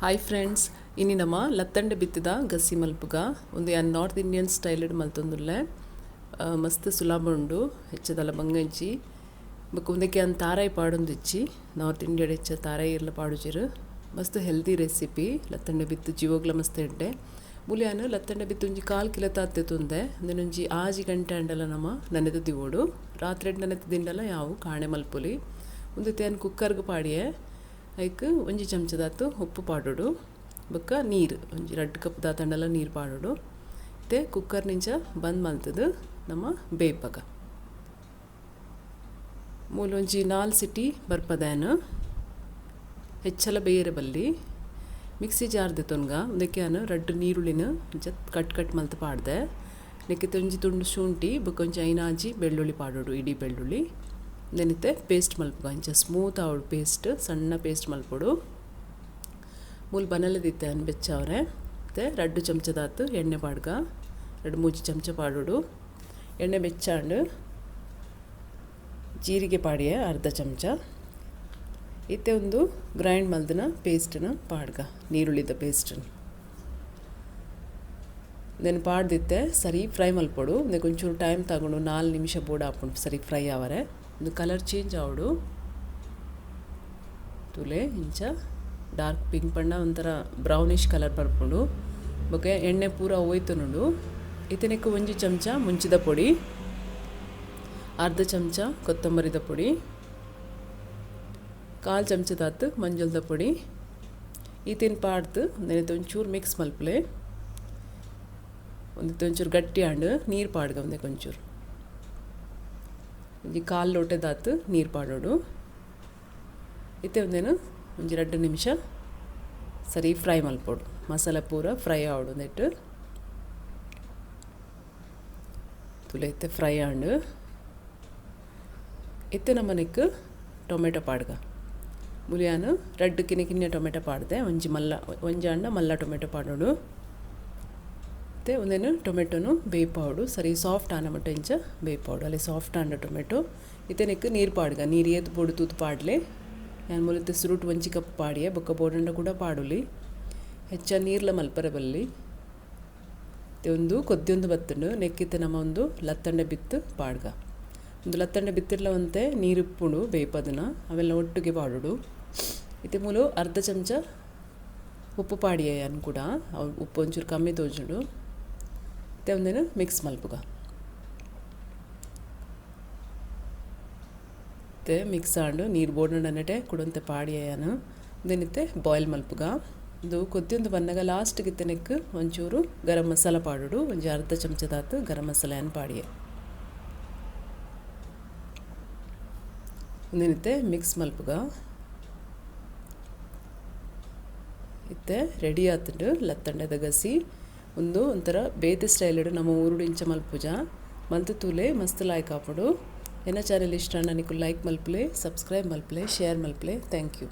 Hi friends, ಇನಿ ನಮ್ಮ ಲತ್ತಂಡೆ ಬಿತ್ತಿದ ಗಸಿ ಮಲ್ಪುಗ ಒಂದು ಯಾನ್ ನಾರ್ತ್ ಇಂಡಿಯನ್ ಸ್ಟೈಲ್ ಮಲ್ತೊಂದುಲ್ಲೆ ಮಸ್ತ್ ಸುಲಭ ಉಂಡು ಹೆಚ್ಚದಲ್ಲ ಬಂಗಂಚಿ ಬೊಕ್ಕ ಉಂದಕ್ಕೆ ಯಾನ್ ತಾರಾಯಿ ಪಾಡೊಂದಿಚ್ಚಿ ನಾರ್ತ್ ಇಂಡಿಯಾ ಹೆಚ್ಚ ತಾರಾಯಿ ಇರ್ಲ ಪಾಡುಜಿರು ಮಸ್ತ್ ಹೆಲ್ದಿ ರೆಸಿಪಿ ಲತ್ತಂಡೆ ಬಿತ್ತು ಜೀವೋಗ್ಲ ಮಸ್ತ್ ಎಡ್ಡೆ ಮೂಲ್ಯಾನ ಲತ್ತಂಡೆ ಬಿತ್ತು ಒಂಜಿ ಕಾಲು ಕಿಲೋ ತಾತ್ತೆ ತುಂದೆ ಒಂಜಿ ಆಜಿ ಗಂಟೆ ಅಂಡಲ ನಮ್ಮ ನನೆತ ದಿವೋಡು ರಾತ್ರಿ ನನೆತ ದಿಂಡಲ ಯಾವು ಕಾಣೆ ಮಲ್ಪುಲಿ ಒಂದು ತೇನ್ ಕುಕ್ಕರ್ಗೆ ಪಾಡಿಯೆ ಐಕ್ ಒಂಜಿ ಚಮಚದಾತು ಉಪ್ಪು ಪಾಡೋಡು ಬೊಕ್ಕ ನೀರು ಒಂಜಿ 2 ಕಪ್ ದಾತಂಡಲ ನೀರು ಪಾಡೋಡು ಇತ್ತೆ ಕುಕ್ಕರ್ ನಿಂಚ ಬಂದ್ ಮಲ್ತದು ನಮ್ಮ ಬೇಪಗ ಮೂಲ ಒಂಜಿ 4 ಸಿಟಿ ಬರ್ಪದಾನು ಹೆಚ್ಚಲ ಬೇಯರೆ ಬಲ್ಲಿ ಮಿಕ್ಸಿ ಜಾರ್ ದೆತೊನ್ಗ ಉಂದಕ್ಕೆ ಯಾನು 2 ನೀರುಳ್ಳಿನ ಇಂಚ ಕಟ್ ಕಟ್ ಮಲ್ತ್ ಪಾಡ್ದೆ ನೆಕ್ಕಿತ್ತೆ ಒಂಜಿ ತುಂಡು ಶುಂಠಿ ಬೊಕ್ಕ ಒಂಜಿ 5 ಬೆಳ್ಳುಳ್ಳಿ ಪಾಡೋಡು ಇಡೀ ಬೆಳ್ಳುಳ್ಳಿ ನೆನಿತೆ ಪೇಸ್ಟ್ ಮಲ್ಪುಗ ಇಂಚ ಸ್ಮೂತ್ ಆವಡು ಪೇಸ್ಟ್ ಸಣ್ಣ ಪೇಸ್ಟ್ ಮಲ್ಪೊಡು ಮೂಲು ಬನಲದಿತ್ತೆ ಅನ್ ಬೆಚ್ಚವ್ರೆ ಮತ್ತು 2 ಚಮಚದಾತು ಎಣ್ಣೆ ಪಾಡ್ಗ 2-3 ಚಮಚ ಪಾಡೋಡು ಎಣ್ಣೆ ಬೆಚ್ಚಾಂಡು ಜೀರಿಗೆ ಪಾಡಿಯ ಅರ್ಧ ಚಮಚ ಇತ್ತೆ ಒಂದು ಗ್ರೈಂಡ್ ಮಲ್ದಿನ ಪೇಸ್ಟನ್ನ ಪಾಡ್ಗ ನೀರುಳ್ಳಿದ ಪೇಸ್ಟನ್ನು నేను ಪಾಡ್ದಿತ್ತೆ ಸರಿ ಫ್ರೈ ಮಲ್ಪೊಡು ಒಂಚೂರು ಟೈಮ್ ತಗೊಂಡು 4 ನಿಮಿಷ ಬೋಡ ಹಾಕೊಂಡು ಸರಿ ಫ್ರೈ ಆವರೆ ಒಂದು ಕಲರ್ ಚೇಂಜ್ ಆವಡು ತುಲೆ ಇಂಚ ಡಾರ್ಕ್ ಪಿಂಕ್ ಬಣ್ಣ ಒಂಥರ ಬ್ರೌನಿಶ್ ಕಲರ್ ಬರ್ಪುಂಡು ಬೊಕ ಎಣ್ಣೆ ಪೂರ ಹೋಯ್ತುನುಂಡು ಇತನೆಕ್ಕು ಒಂಜಿ ಚಮಚ ಮುಂಚಿದ ಪೊಡಿ ಅರ್ಧ ಚಮಚ ಕೊತ್ತಂಬರಿದ ಪೊಡಿ 1/4 ಚಮಚದಾತು ಮಂಜಲ್ದ ಪೊಡಿ ಈತಿನ ಪಾಡ್ದು ನೆನೆತ ಒಂಚೂರು ಮಿಕ್ಸ್ ಮಲ್ಪಲೆ ಒಂದು ಒಂಚೂರು ಗಟ್ಟಿ ಆಂಡು ನೀರು ಪಾಡ್ಗ ಒಂದೇ ಒಂಚೂರು ಒಂಜಿ 1/4 ಲೋಟದಾತು ನೀರು ಪಾಡೋಡು ಇತ್ತೆ ಒಂದೇನು ಒಂಜಿ 2 ನಿಮಿಷ ಸರಿ ಫ್ರೈ ಮಲ್ಪೊಡು ಮಸಾಲೆ ಪೂರ ಫ್ರೈ ಆವಡು ಒಂದಿಟ್ಟು ತುಲೆ ಇತ್ತೆ ಫ್ರೈ ಆಂಡು ಇತ್ತೆ ನಮ್ಮನೆಕ್ ಟೊಮೆಟೊ ಪಾಡ್ಗ ಮುಲಿಯಾನು 2 ಕಿನ್ನೆ ಕಿನ್ನೆ ಟೊಮೆಟೊ ಪಾಡ್ದೆ ಒಂಜಿ ಮಲ್ಲ ಒಂಜಿ ಅಂಡ ಮಲ್ಲ ಟೊಮೆಟೊ ಪಾಡೋಡು ಮತ್ತು ಒಂದೇನು ಟೊಮೆಟೊನು ಬೇಯ್ಪಾವಡು ಸರಿ ಸಾಫ್ಟ್ ಆನ ಮಟ್ಟ ಇಂಚ ಬೇಯ್ಪಾವಡು ಅಲ್ಲಿ ಸಾಫ್ಟ್ ಆಂಡ ಟೊಮೆಟೊ ಇತ್ತನೆಕ್ ನೀರು ಪಾಡ್ಗ ನೀರು ಏತ್ ಬೋಡು ತೂತು ಪಾಡ್ಲೆ ನಾನು ಮೂಲತೆ ಸುರುಟು ಒಂಜಿ ಕಪ್ ಪಾಡಿಯೆ ಬೊಕ್ಕ ಬೋಡಂಡ ಕೂಡ ಪಾಡುಲಿ ಹೆಚ್ಚ ನೀರ್ಲ ಮಲ್ಪರೆ ಬಲ್ಲಿ ಒಂದು ಕೊದ್ದಿಯೊಂದು ಬತ್ತುಂಡು ನೆಕ್ಕಿತ್ತೆ ನಮ್ಮ ಒಂದು ಲತ್ತಂಡೆ ಬಿತ್ತು ಪಾಡ್ಗ ಒಂದು ಲತ್ತಂಡೆ ಬಿತ್ತಿರ್ಲ ಒಂತೆ ನೀರು ಬೇಯ್ಪದನ ಅವೆಲ್ಲ ಒಟ್ಟಿಗೆ ಪಾಡೋಡು ಇತ್ತೆ ಮೂಲು ಅರ್ಧ ಚಮಚ ಉಪ್ಪು ಪಾಡಿಯೆ ಅನ್ ಕೂಡ ಉಪ್ಪು ಒಂಚೂರು ಕಮ್ಮಿ ತೋಜುಂಡು ಇತ್ತೆ ಒಂದೇನು ಮಿಕ್ಸ್ ಮಲ್ಪುಗ ಇತ್ತೆ ಮಿಕ್ಸ್ ಆಂಡು ನೀರು ಬೋಡಂಡನೆಟೆ ಕುಡಂತೆ ಪಾಡಿಯಾನು ಒಂದೇನಿತ್ತೆ ಬಾಯ್ಲ್ ಮಲ್ಪುಗ ಇದು ಕೊದ್ದಿಯೊಂದು ಬನ್ನಗ ಲಾಸ್ಟ್ಗೆ ಇತ್ತೆ ಒಂಚೂರು ಗರಂ ಮಸಾಲ ಪಾಡೋಡು ಒಂಜಿ ಅರ್ಧ ಚಮಚದಾತು ಗರಂ ಮಸಾಲೆಯನ್ನು ಪಾಡಿಯೆ ಒಂದೇನಿತ್ತೆ ಮಿಕ್ಸ್ ಮಲ್ಪುಗ ಇತ್ತೆ ರೆಡಿ ಆತುಂಡು ಲತ್ತಂಡೆದ ಗಸಿ ಒಂದು ಒಂಥರ ಬೇತೆ ಸ್ಟೈಲ್ ನಮ್ಮ ಊರುಡು ಇಂಚ ಮಲ್ಪುಜ ಮಲ್ತು ತೂಲೆ ಮಸ್ತ್ ಲಾಯ್ಕ್ ಆಪುಂಡು ಎನ್ನ ಚಾನೆಲ್ ಇಷ್ಟ ನಿಕ್ಕು ಲೈಕ್ ಮಲ್ಪಲೆ ಸಬ್ಸ್ಕ್ರೈಬ್ ಮಲ್ಪಲೆ ಶೇರ್ ಮಲ್ಪಲೆ thank you.